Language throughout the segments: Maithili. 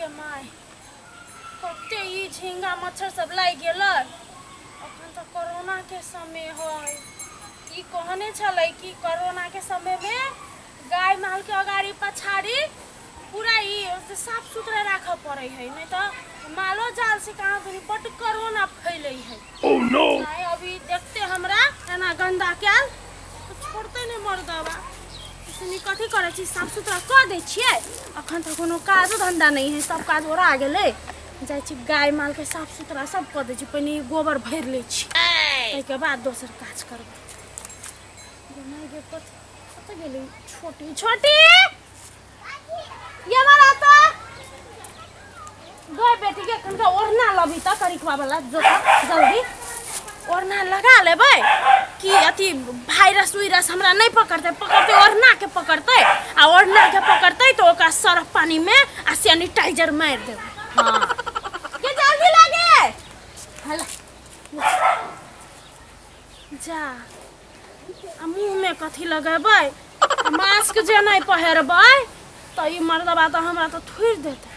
गे my, कते ई झींगा मच्छर सब लागि गेलै। अखन तऽ कोरोना के समय है। ई कहने छलै कि कोरोना के समय में गाय माल के अगाड़ी पछाड़ी पूरा ई साफ सुथरा राखऽ पड़ै है, नहीं तऽ मालो जाल से कहाँ दुनी बड्ड कोरोना फैलै है। Oh no! नहीं अभी देखते हमरा एना गंदा कयल तऽ छोड़ते नहि मर्दबा। सुनी कथी करै छी, साफ सुथरा कऽ दै छियै। अखन तऽ कोनो काजो धंधा नहि है, सब काज ओरा गेलै। जाइ छी गाय माल के साफ सुथरा सब कऽ दै छी, पहिने गोबर भरि लै छी, ताहिके बाद दोसर काज करबै। गे कतऽ गेलै छोटी? छोटी ये मारा तऽ गए बेटी के कनिका ओढ़ना लबी तऽ करिकवा वाला जो जल्दी ओढ़ना लगा लेबै कि अथी वायरस उइरस हमरा नहि पकड़तै। पकड़तै ओढ़ना के पकड़तै, आ ओढ़ना के पकड़तै तऽ ओकरा सर्फ पानी में आ सैनिटाइजर मारि देबै। हाँ के जल्दी लागे हला जा। आ मुँह में कथी लगेबै? मास्क जे नहि पहिरबै तऽ ई मर्दबा तऽ हमरा तऽ थुरि देतै।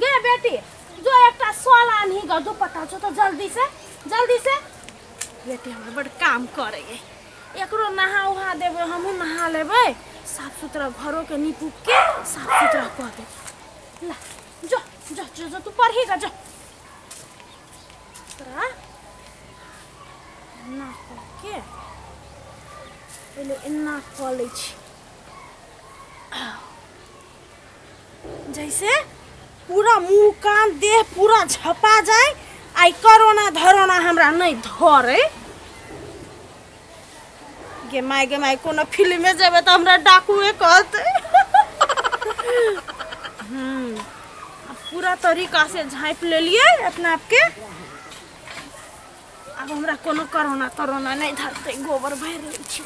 गे बेटी जो एकटा शॉल आनही ग, दुपट्टा जो तऽ जल्दी से जल्दी से। बेटी हमरा बड़ काम करे गे, एकरो नहा उहा देबै, हमहूँ नहा लेबै, साफ सुथरा घरोके नीप उप के साफ सुथरा कऽ देबै। ला जो जो जो जो तू पढ़ी ग जो। तोरा एना कऽ के पहिले एना कऽ लै छी जैसे पूरा मुँह कान देह पूरा झपा जाए, आई कोरोना धरोना हमरा नहीं धरे। गे माय कोनो फिल्म में जेबै तऽ हमरा डाकुए कहतै। पूरा तरीका से झाँपि लेलियै अपना आपके। अब हमरा कोनो कोरोना तरोना नहीं धरतै। गोबर भरि लै छी।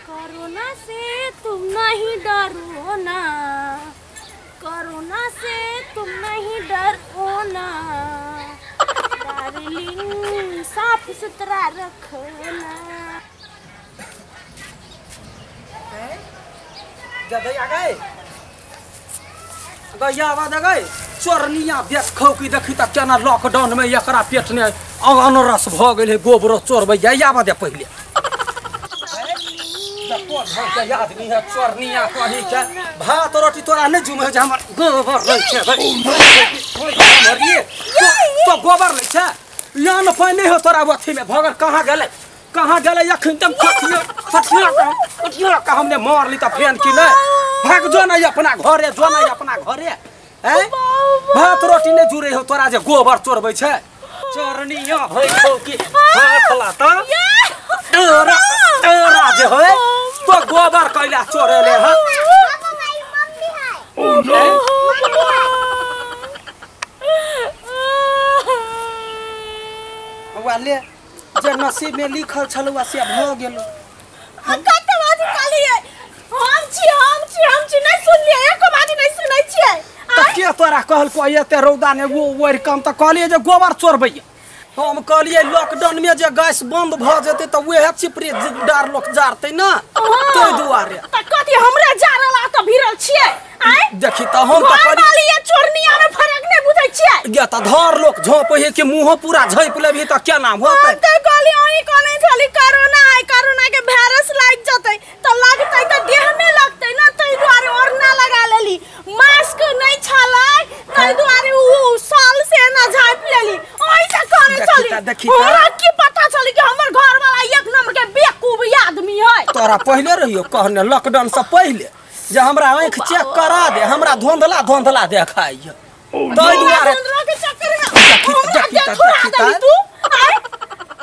कोरोना से तुम नहीं डरो ना, कोरोना से तुम नहीं डरो ना, डार्लिंग साफ सुथरा रखो ना। गधैया गए गैया आवाज गए चोरनिया बेच खौ की देखी तऽ केना लॉकडाउन में एकरा पेट ने अनरस भऽ गेल है, गोबरो चोरबैया। आबऽ दे पहिले आदमी है चोरनिया कही के भात रोटी तोरा नहीं जुमे जे हमर गोबर लै छै। तो गोबर लै छै यान पानि हो तोरा अथी में भगर कहाँ गेलै कहाँ गेलै? अखन तम खटिया खटिया खटिया का हमने मारली तऽ फेन की नहि भाग जो नहीं अपना घरे, जो नहीं अपना घरे। हैं भात रोटी नहीं जुरे हो तोरा जे गोबर चोरबै छै। चोरनिया भई खौ की हाथ लाता तोरा तोरा जे होय तो गोबर कैला चोरेले ह। Oh no! वाले जे नसीब में लिखल छलौ से भ गेल। कते बाजू कहलियै हम छी हम छी हम छी, नहीं सुनलियै, एको बाजू नहीं सुनै छियै। त के तोरा कहलको एते रौदा ने वो ओढ़ि कम तऽ कहलियै जे गोबर चोरबैया। हम कहलियै लॉकडाउन में जे गैस बंद भ जेतै तऽ वएह चिपरी डार लोक जारतै ना, ताहि दुआरे। त कथी हमरा जारला तऽ भिरल छियै? आय देखी तऽ हम तऽ कहलियै चोरनिया में फरक नहीं बुझै छियै। गे तऽ धर लोक झोपै है कि मुँहो पूरा झाँपि लेबही तऽ केना होतै? हम तऽ कहलियै अहीं कहने छली कोरोना है, कोरोना के वायरस लागि जेतै तऽ लगतै तऽ देह में लगतै ना, ताहि दुआरे ओढ़ना लगा लेली। मास्क नहीं छलै ताहि दुआरे उ साल से ना झाँपि लेली। ओहि से करे छली। हमरा की पता छली कि हमर घर वाला एक नंबर के बेवकूफ आदमी है। तोरा पहिले रहियो कहने लॉकडाउन से पहिले जे हमरा आँखि चेक करा दे, हमरा धुंधला धुंधला देखाइय, ताहि दुआरे धुंधला के चक्कर में हमरा के थुरा देली तू। आय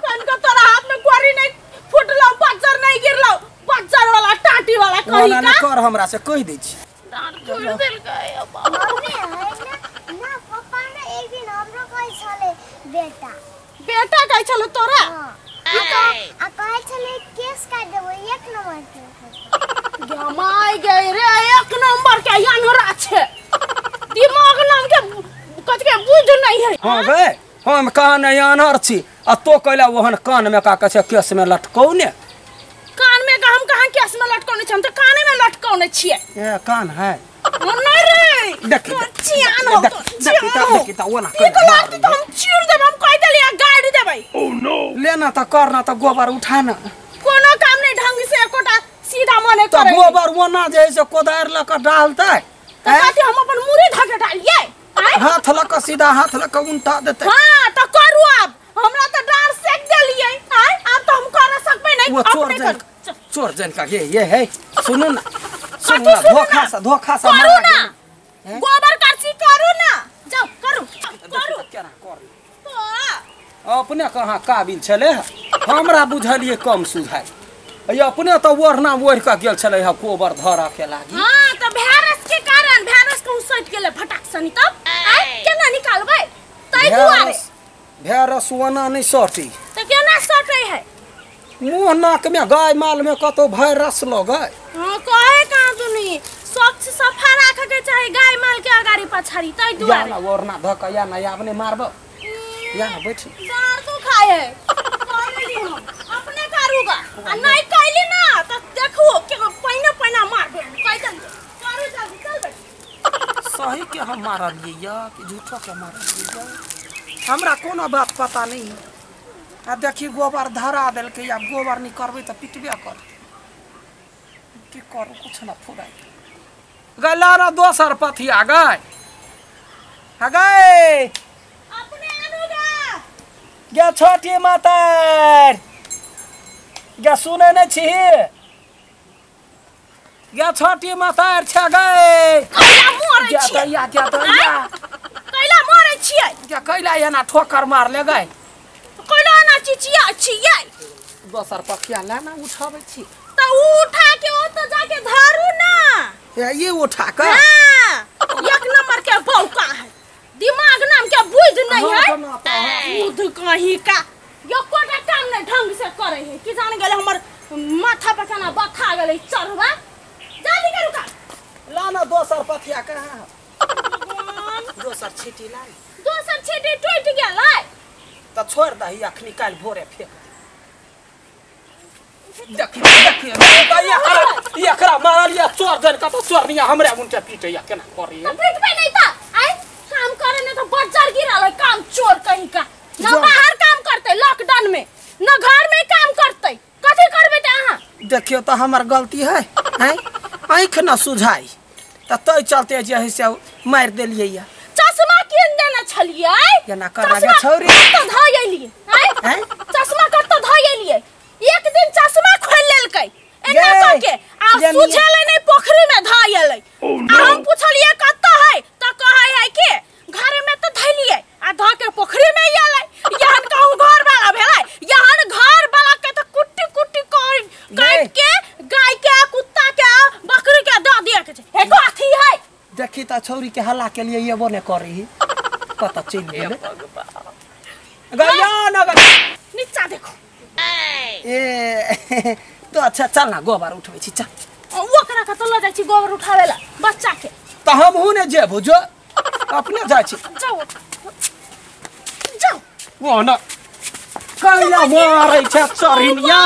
कनका तोरा हाथ में कोरी नहीं फुटलौ, बज्जर नहीं गिरलौ, बज्जर वाला टाटी वाला कही का कर हमरा से कहि दै छी। डांट थुर देलकै। मम्मी है ना ना पापा ने एक दिन हमरो कहै छलै बेटा बेटा कहै छलै तोरा? आ कहै छलै केस काट देबै एक नंबर के। गमाय गए रे, एक नंबर के अनहरा छै, दिमाग नाम के कथी के बुझ नहीं है। हाँ गए हम कहा नहीं अनहर छी। आ तो कैला ओहन कान में का कहै छै केस में लटकौने कान में हम कहाँ केस में लटकौने छी हम त काने में लटकौने छियै ए कान है नहीं रे देख चियान हो देखी त ओना कर लागत त हम चीर देब हम कह देलियै गाड़ी देबै ओ नो ले ना त कर ना त गोबर उठा ना कोनो काम नहीं ढंग से एकोटा सीधा मने त करे गोबर ओना जे है से कोदारि ल क डालतै त कथि हम अपन मुरी धके डालियै हाथ ल क सीधा हाथ ल क उल्टा देतै हां त करू अब हमरा त डार सेक देलियै आय अब त हम कर सकबै नहीं वो चोर अपने जन कर चोर जन का ये है सुनू ना सुनू कथी ना सुनू धोखा ना? से धोखा से करू मारा ना गेल। गोबर करसी करू ना जाओ करू करू केना कर तो अपने कहाँ काबिल छलै हमरा बुझलियै कम सुझाइ अपने तऽ ओढ़ना ओढ़ि कऽ गेल छलै हँ गोबर धरऽ के लागी हां त वायरस के कारण वायरस के उसट गेलै फटाक सनी तब आय केना निकालबै तै दुआरे भेरस ओना नहि सटी त केना सटै है मुँह नाक में गाय माल में कतौ वायरस लगै हां कहे कहाँ दुनी स्वच्छ सफा राखे के चाही गाय माल के अगाड़ी पछाड़ी तै या दुआरे ना ओढ़ना धऽ कऽ या ना आब नहि मारबौ या ना बैठ डार तो खाए है कर ली हम अपने करूगा आ नहीं कैली ना त देखू के पहिना पहिना मारबे कह दे करू जल्दी चल बेटी सही के हम मारलियै या कि झूठो के मारलियै या हमरा कोनो बात पता नहीं है आ देखी गोबर धरा देलकै आब गोबर नहीं करबै तऽ पिटबे करतै की करू कुछ ना फुराइ गला ना दोसर पथिया गए आ गए अपने आनूगा गे छोटी माता गे सुनै नहि छी गे छोटी माता छै गए कैला मरै गे छियै दैया गे दैया कैला मरै छियै गे कैला एना ठोकर मारले गए कैला ना चिचिया छियै दोसर पथिया ले ना उठाबै छी त उ उठा के ओत जाके धरू ना ए, ये उठा कऽ हां एक नंबर के बौका है दिमाग नाम के बुझ नहीं है हाँ, तो ना तो हाँ। बुध कहीं का एकोटा काम नहीं ढंग से करे है कि जान गेले हमर माथा पर केना बथा गेले चढ़वा जल्दी करू काम ला ना दोसर पथिया कहाँ है? भगवान, दोसर छीटी ला ने। दोसर छेटी टूट गेलै तऽ छोड़ि दही अखनी काल्हि भोरे फेंक देखी देखी एकरा एकरा मारलियै चोर जन कतौ चोरनिया हमरे उनटे पीटैया केना करैया तो पीटबै नहीं त आइ काम करे नहीं तो बज्जर गिरल है काम चोर कहीं का ना जो- बाहर काम करते लॉकडाउन में ना घर में काम करते कथी करबै त अहाँ देखियौ तऽ हमर गलती है हैं आँखि न सुझाइ तऽ तै चलते जे है से मारि देलियै या चश्मा किन देने छलियै केना कर चश्मा छौरी? कतऽ धऽ एलियै आँय? हैं? चश्मा कतऽ धऽ एलियै एक दिन चश्मा खोलि लेलकै एना गे, कऽ के आ गे सुझेलै नहि पोखरि में धऽ एलै आ हम पुछलियै कतऽ है तऽ कहै है कि घरे में तऽ धैलियै आ धऽ के पोखरि में एलै यहन कहूँ घर वाला भेलै यहन घर वाला के तऽ कुट्टी कुट्टी काटि काटि के गाय के कुत्ता के बकरी के दऽ दिअ के छै हे कथी है देखी तऽ छौरी के हल्ला के लिए एबो नहि करी कतऽ चलि गेलै गया न गया नीचा देखो ए तो अच्छा चल ना गोबर उठबै छी चल ओकरा कतऽ लऽ जाइ छी गोबर उठाबै ला बच्चा के तऽ हमहूँ ने जेबो जो अपने जाइ छी जाओ जाओ ओ न कैला मारै छै चोरनिया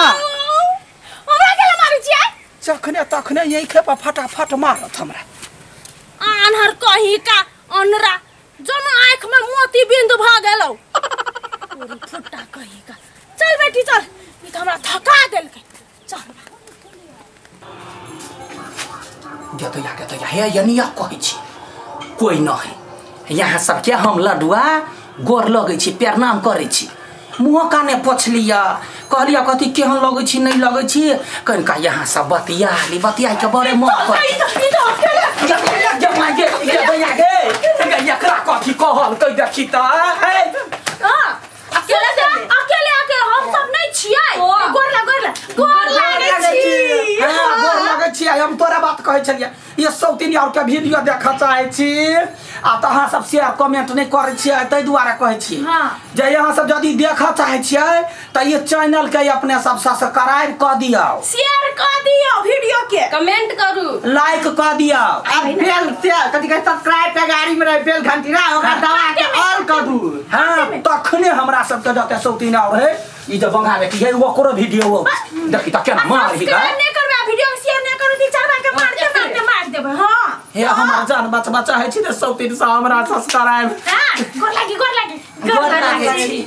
हमरा केला मारै छियै जखने तखने यही खेपा फटाफट मारत हमरा आन्हर कही का अनरा जन आँख में मोती बिंदु भऽ गेलौ ओरी फुट्टा कही का चल बेटी चल ई तऽ हमरा थका देलकै चल गेतैया गेतैया हे यनिया कहै छी कोइ नहि यहाँ सबके हम लडुआ गोर लगै छी प्रणाम करै छी मुँह काने पोछलियै कहलियै कथी केहन लगै छी नहि लगै छी कनिका यहाँ सब बतिया ली बतिया के बड़े मन कर ई तऽ ई तऽ अकेले एकरा कथी कहलकै देखी तऽ हे हां अकेले अकेले अकेले हम सब नहीं छियै गोर लाग गोर लाग गोर लागै छी हाँ, गोर लगै छी हम तोरा बात कहै छलियै ये सौतीन और के वीडियो देखऽ चाहै छी आ त अहाँ सब शेयर कमेंट नहीं करै छियै ताहि दुआरे कहै छी जे अहाँ सब यदि देखऽ चाहै छियै त ई चैनल के अपने सब सब्सक्राइब क दियौ, शेयर क दियौ, वीडियो के कमेंट करू, लाइक क दियौ आ बेल से कथि कहै सब्सक्राइब के गाड़ी में रहे बेल घंटी ना ओकरा दबा के ऑल कर दू। हां तखने हमरा सब के जते सौतीन और है ई जे बंगा बेटी है ओकरो वीडियो देखी त केना मार ही सब्सक्राइब नहीं करबै वीडियो शेयर नहीं करू ती चढ़ा के मारते मारते मार देबै। हां हे हमर जान बचबा चाहै छी त सौतीन से हमरा सब्सक्राइब। हां गोर लागी गोर लागी गोर लागी।